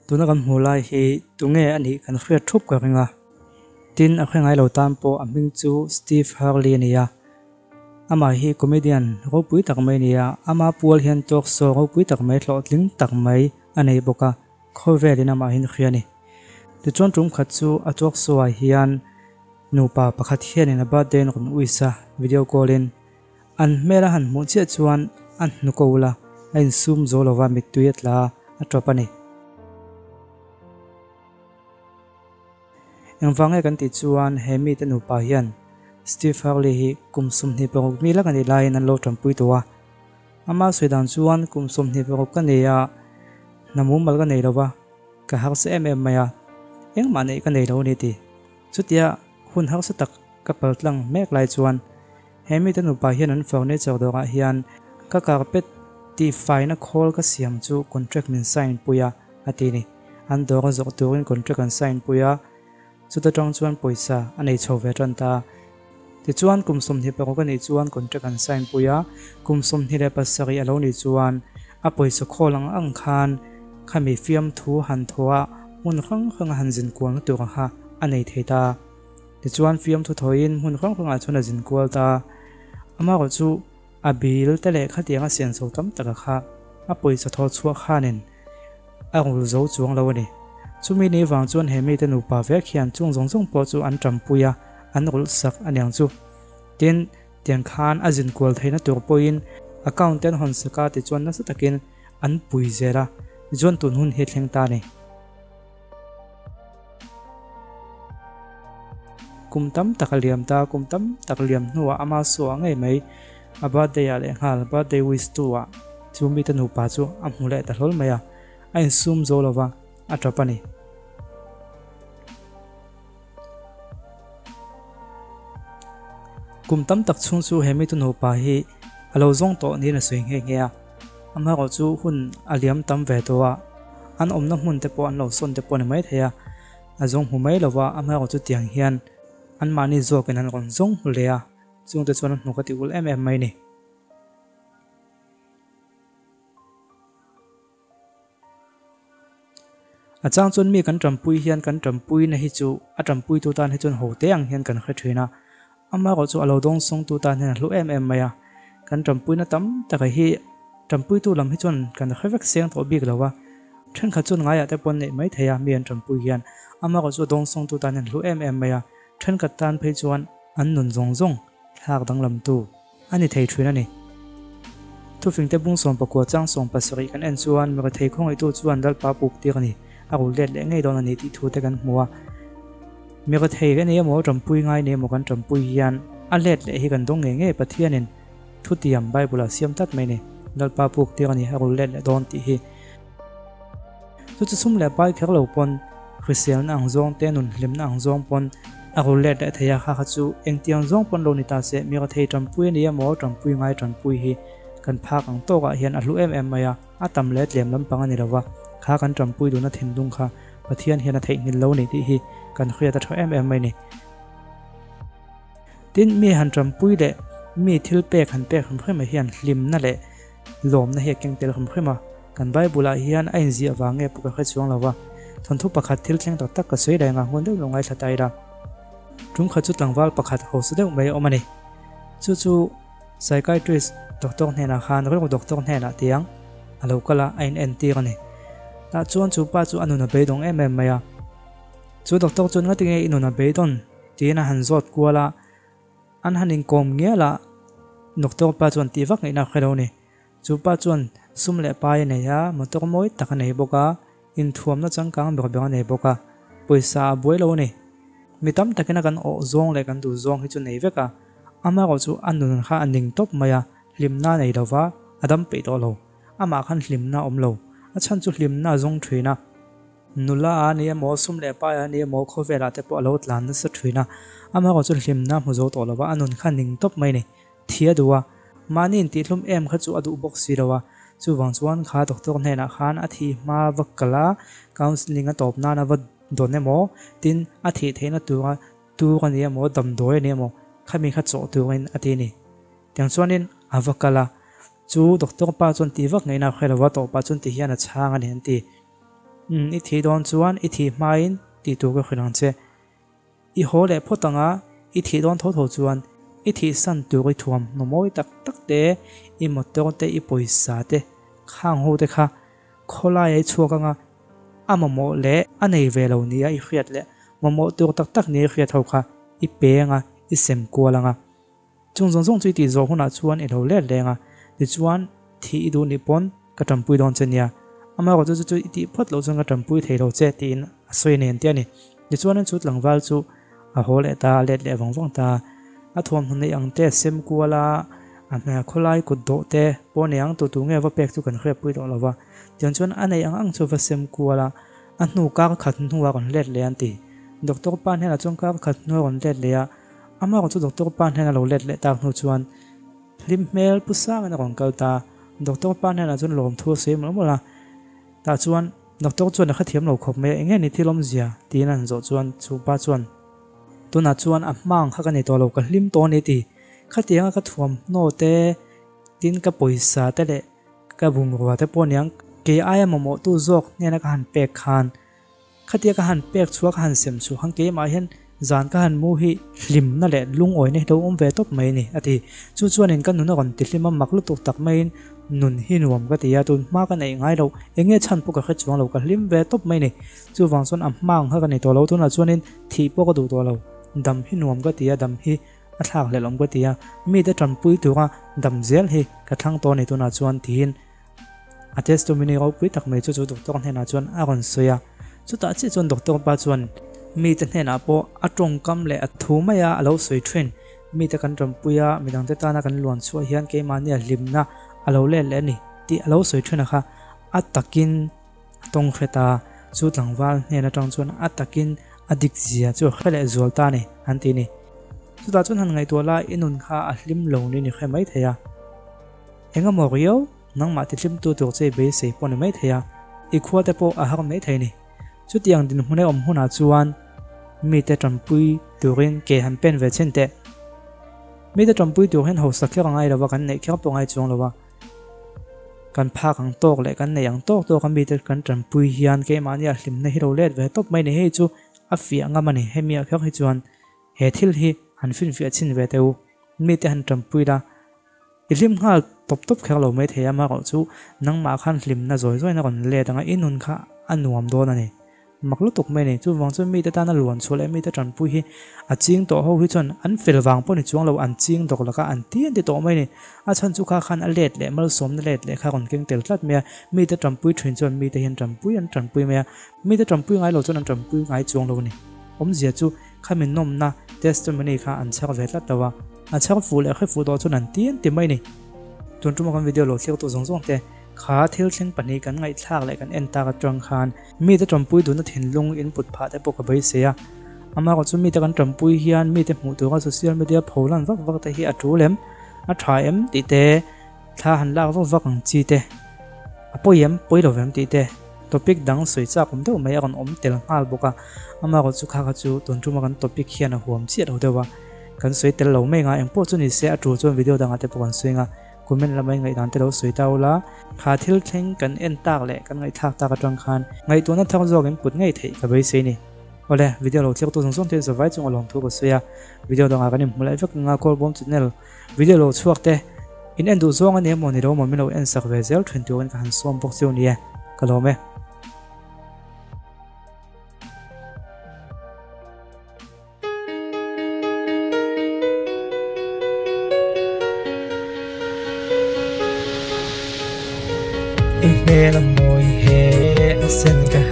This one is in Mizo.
Tuna kan hmuh lai hi tunge a nih kan hriat thup ka ring a. Tin, a hre ngai lo tan pawh a hming chu Steve Harley a ni a. Amah hi comedian ropui tak mai a ni a, ama pual hian talk show ropui tak mai hlawhtling tak mai a nei bawk a, khawvelin amahin hria a ni. Tichuan tum khat chu a talk show ah hian nupa pakhat hianin a birthday an rawn wish a, video call in. An hmel a han hmuh chiah chuan a hnuk a ul a, a insum zo lova mittui a tla a, a tawp a ni. Engvang nge kan tih chuan he mite nupa hian Steve Harley hi kum 26 mi lak a nih laiin an lo tanpui tawh a. Ama sawi dan chuan kum 26 ka nei a, hna mumal ka nei lo va, ka harsa em em mai a, engmah neih ka nei lo a ni ti. Chutia hun harsa tak ka paltlang mek lai chuan He mite nupa hian an furniture dawrah hian ka carpet tihfaina khawl ka siam chu contract min sign pui a, a ti ni. An dawr a zawh turin contract an sign pui a, chuta tang chuan pawisa a nei chho ve tan ta. Tichuan kum 26 a nih chuan contract an sign pui a, kum 27 a lo nih chuan a pawisa khawl ang ang khan khami fiamthu han thaw a hmun hrang hrang a han zin kualna tur ang kha a nei thei ta. Tichuan fiamthu thawiin hmun hrang hrangah chuan a zin kual ta a, amaherawh chu a bil te leh khatiang a sian chho tam taka kha a pawisa thaw chhuah khanin a rul zo chuang lo a ni. Chumi ni vang chuan he mite nupa vek hian chung zawng zawng pawh chu an tanpui a, an rulh sak a niang chu. Tin, tiang khan a zin kual theihna tur pawhin account te an hawn sak a tichuan nasa takin an pui zel a, tichuan tun hun hi a thleng ta a ni. Kum tam tak a liam ta, kum tam tak liam hnuah ama suah ngei mai a birthday ah leh nghal birthday wish tu ah chu mite nupa chu a hmu leh ta hlawl mai a, a insum zo lova a tap a ni. Kum tam tak chhung chu he mite nupa hi a lo zawng tawh niin a sawi nghe nghe a. Amaherawh chu hun a liam tam ve tawh a, an awmna hmun te pawh an lo sawn te pawh a ni maithei a, a zawng hmu mai lo va, amaherawh chu tiang hian anmahni zawkin an rawn zawng hmu leh a, chungte chuan an hnuk a ti ul em em mai a ni. A chang chuan mi kan tanpui hian kan tanpuina hi chu a tanpuitu tan hi chuan ho te ang hian kan hre thin a, amaherawh chu a lo dawngsawngtu tan hian a hlu em em mai a, kan tanpuina tam taka hi tanpuitu lam hi chuan kan hre vek seng tawh bik lo a, thenkhat chuan ngaiah te pawh an neih mai thei a mi an tanpui hian amaherawh chu a dawngsawngtu tan hian a hlu em em mai a, thenkhat tan phei chuan an nun zawng zawng thlak danglamtu. A ni thei thin a ni. Thufingte bung 19 chang 70 kan en chuan mirethei khawngaihtu chuan Lalpa puk tir a ni, a rul let leh ngei dawn a ni tih thu te kan hmu a. Mirethei ka nei emaw tanpui ngai nei emaw kan tanpui hian a let leh hi kan dawng ngei ngei Pathianin thutiam Bible ah siam tlat mai a ni. Lalpa puk tir a ni, a rul let leh dawn tih hi. Chu chu sum leh pai kher lo pawn hriselna ang zawng te nun hlimna ang zawng pawn a rul let leh thei a, kha kha chu engtiang zawng pawn lo ni ta se mi rathei tanpui a ni emaw tanpui ngai tanpui hi kan phak ang tawkah hian a hlu em em mai a, a tam leh tlem lampang a ni lo va, kha kan tanpui duhna thinlung kha Pathian hian a theihnghilh lo ni tih hi kan hriat a tha em em mai ni. Tin, mi han tanpui leh mi thil pek han pek hrim hrim ah hian hlimna leh Lawmna hi a keng tel hrim hrim a, kan Bible ah hian a inziah vang nge pawh ka hre chuang lo va, thawnthu pakhat thil thleng tak tak ka sawi reng a, ngun deuh lo ngaithla ta ila. Tum khat chu tlangval pakhat hausa deuh mai a awm a ni. Chu chu psychiatrist doctor hnenah khan rilru doctor hnenah tiang a lo kal a, a in entir a ni. Tah chuan chu pa chu a nun a beidawng em em mai a. Chu doctor chuan ngatinge i nun a beidawn? tiin a han zawt kual a. An han inkawm ngial a, Doctor pa chuan tih vak ngaihna a hre lo ni. Chu pa chuan sum leh pai a nei a, motor mawi tak a nei bawk a, inthuamna changkang ber ber a nei bawk a, pawisa a buai lo a ni. Mi tam takin a kan awh zawng leh kan duh zawng hi chu nei vek a, amaherawh chu a nun kha a ning tawp mai a, hlimna a nei lo va, a dam peih tawh lo. Amah khan hlimna a awm lo, a chhan chu hlimna a zawng thin a. Nula a ni emaw, sum leh pai a ni emaw, khawvelah te pawh a lo tlan nasa thin a. Amaherawh chu hlimna hmu zo tawh lo va, a nun kha ning tawp mai a ni. Thi a duh a, mahni intihhlum em kha chu a duh bawk si lo a. Chuvang chuan kha doctor hnenah khan a thih hma va kal a, counselling a tawp nan a va dawn emaw, tin a thih theihna tura tur a ni emaw, damdawi a ni emaw, khami kha chawh turin a ti a ni. Tiang chuanin a va kal a, chu doctor pa chuan tih vak ngaihna a hre lo va, tawhpah chuan ti hian a chhang a ni an ti. Umm i thih dawn chuan i thih hmain tih tur ka hrilh ang che. I haw leh phawt ang a, i thih dawn tho tho chuan i thih san tur i thuam hnaw mawi tak tak te, i motor te, i pawisa te, khang ho te kha khawlaia i chhuak ang a, a mamawh leh a nei ve lo nia i hriat leh mamawh tur tak tak nia i hriat ho kha i pe ang a, i sem kual ang a. Chung zawng zawng chu i tih zawh hunah chuan i lo let leng a, tichuan thih i duh nih pawn ka tanpui dawn che nia. Amaherawhchu chu chu i tih phawt loh chuan ka tanpui thei lo che tiin a sawi a ni an ti a ni. Tichuan chu tlangval chu a haw leh ta, a let leh vang vang ta. A thuamhnaw neih ang te a sem kual a, a hmel khawlai kut dawh te pawh nei ang tu tu nge va pek chu kan hriatpui tawh lo va. Tiang chuan a neih ang ang chu va sem kual a, a hnu kar khat hnuah rawn let leh an ti. Doctor pa hnenah chuan kar khat hnuah rawn let leh a, Amaherawh chu Doctor pa hnena lo let leh tak hnu chuan hlim hmel pu sangin a rawn kal ta. Doctor pa hnenah chuan lawmthu a sawi mawlh mawlh a. Tah chuan Doctor chuan a hrethiam lo khawp mai a, enge ni thil awmzia? tiin an zawh chuan chu pa chuan, Tunah chuan a hma ang kha ka nei tawh lo, ka hlim tawh a ni ti. Khatianga ka thuamhnaw te, tin ka pawisa te leh ka bungrua te pawh aniang kei aia mamawhtu zawk hnena ka han pek khan Khatia ka han pek chhuah ka han sem chhuah khan keimah hian zan ka han mu hi hlimna leh lungawina hi lo awm ve tawp mai a ni, a ti. Chu chuanin ka nun a rawn ti hlim a, mak lutuk tak maiin nun hi nuam ka ti a, tun hma ka neih ngai loh, eng nge chhan pawh ka hre chuang lo, ka hlim ve tawp mai a ni. Chuvang chuan a hma ang kha ka nei tawh lo, tunah chuanin thih pawh ka duh tawh lo, dam hi nuam ka ti a, dam hi a thlak hlelh awm ka ti a, mite tanpui tura dam zel hi ka thlang tawh a ni tunah chuan tiin A testimony ropui tak mai chu chu doctor hnenah chuan a rawn sawi a, chutah chiah chuan doctor pa chuan mite hnenah pawh a tawngkam leh a thu maia a lo sawi thin. Mite kan tanpui a, midangte tana kan luan chhuah hian keimahnia hlimna a lo let leh a ni tih a lo sawi thin a kha a takin a tawng hre ta. Chu tlangval hnen atang chuan a takin a dik zia chu a hre leh zual ta a ni an ti a ni. Chutah chuan han ngaihtuah la i nun kha a hlim lo niin i hre maithei a. Engemaw riau, nangmah tihlimtu tur che i beisei pawh ni maithei a, i khua te pawh a har maithei a ni. Chutiang dinhmun e awm hunah chuan mite tanpui turin ke han pen ve chhin teh. Mite tanpui tur hian hausa kher a ngai lo va, kan neih kher pawh a ngai chuang lo va. Kan phak ang tawk leh kan neih ang tawk tawka mite kan tanpui hian keimahnia hlimna hi lo let ve tawp mai ni. Hei chu a fiah ngam a ni. Hemi ah kher hi chuan he thil hi han finfiah chhin ve teh u. Mite han tanpui la. I hlim nghal tawp tawp kher lo mai thei a, amaherawh chu nangmah khan hlimna zawi zawiin a rawn let ang a, i nun kha a nuam dawn a ni. Mak lutuk mai a ni. Chuvang chuan mite tana luan chhuah leh mite tanpui hi a ching tawh ho hi chuan an fel vang pawh ni chuang lo, an ching dawk laka an ti an ti tawh mai a ni. A chhan chu kha khan a let leh malsawmna let leh kha a rawn keng tel tlat mai a, mite tanpui thin chuan mite hian tanpui an tanpui mai a, mite tanpui ngai lo chuan an tanpui ngai chuang lo a ni. Awmzia chu khami nawmna testimony kha an chhar ve tlat lo a. A chhar fuh leh hre fuh tawh chuan an ti an ti mai a ni. Tun tuma kan video lo thlir tu zawng zawng te kha thil thleng pahnih kan ngaihthlak leh kan en tak atang khan mite tanpui duhna thinlung input phah te pawh ka beisei a. Amaherawh chu mite kan tanpui hian mite hmuh tura social media pho lan vak vak te hi a tul em, a tha em tih te, thla han lak vak vak ang chi te, a pawi em, pawi lo vem tih te, topic dang sawi chak awm deuh mai a rawn awm tel nghal bawk a. Amaherawh chu kha kha chu tun tuma kan topic hian a huam chiah lo deuh a. Kan sawi tel lo mai nga, engpawh chu ni se a tul chuan video dangah te pawh kan sawi nga, comment lama in ngaihdan te lo sawi ta ula, kha thil thleng kan en tak leh kan ngaihthlak tak atang khan ngaihtuahna thar zawk in put ngei theih ka beisei ni. Awle, video lo thlir tu zawng zawng te zavai chunga lawmthu ka sawi a, video dangah kan inhmu leh vek anga Kawlbawm channel video lo chhuak te in en duh zawng ania maw ni lo maw min lo en sak ve zel thin turin ka han sawm bawk chiu ni e, ka lawm e. I hmel a mawi he a sen ka.